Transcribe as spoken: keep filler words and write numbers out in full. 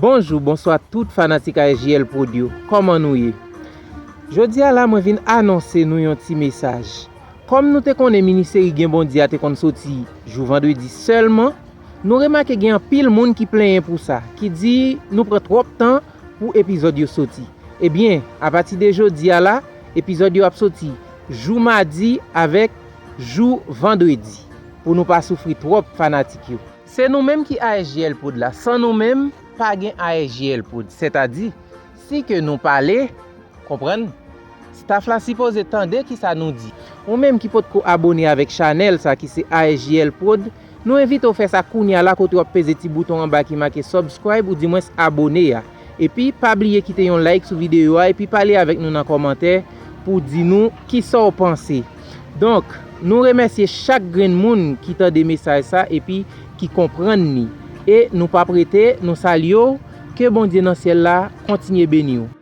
Bonjou, bonswa tout fanatik A S J L Prod yo. Kòman nou ye? Jodi a la, mwen vin anonse nou yon ti mesaj. Kòm nou te konnen miniseri Gen Bondye a te konn soti jou vandredi sèlman, nou remake gen anpil moun ki plenyen pou sa, ki di nou pran twòp tan pou epizòd yo soti. Ebyen, apati de jodi a la, epizòd yo ap soti jou madi avèk jou vandredi, pou nou pa soufri twòp fanatik yo. Se nou menm ki A S J L Prod la. San nou menm, pa gen A S J L Prod. Sètadi, si ke nou pale, konprann, staff la sipoze tande kisa nou di. Ou menm ki potko abone avèk chanèl sa ki se A S J L Prod, nou envite w fè sa kounye a la kote w ap peze ti bouton anba ki make subscribe oudimwens abone a. Epi pa bliye kite yon like sou videyo a epi pale avèk nou nan kòmantè pou di nou kisa w panse. Donk, nou remèsye chak grenn moun ki tande mesaj sa epi ki konprann li. E nou p ap rete, nou salye w, ke Bondye nan syèl la kontinye beni w.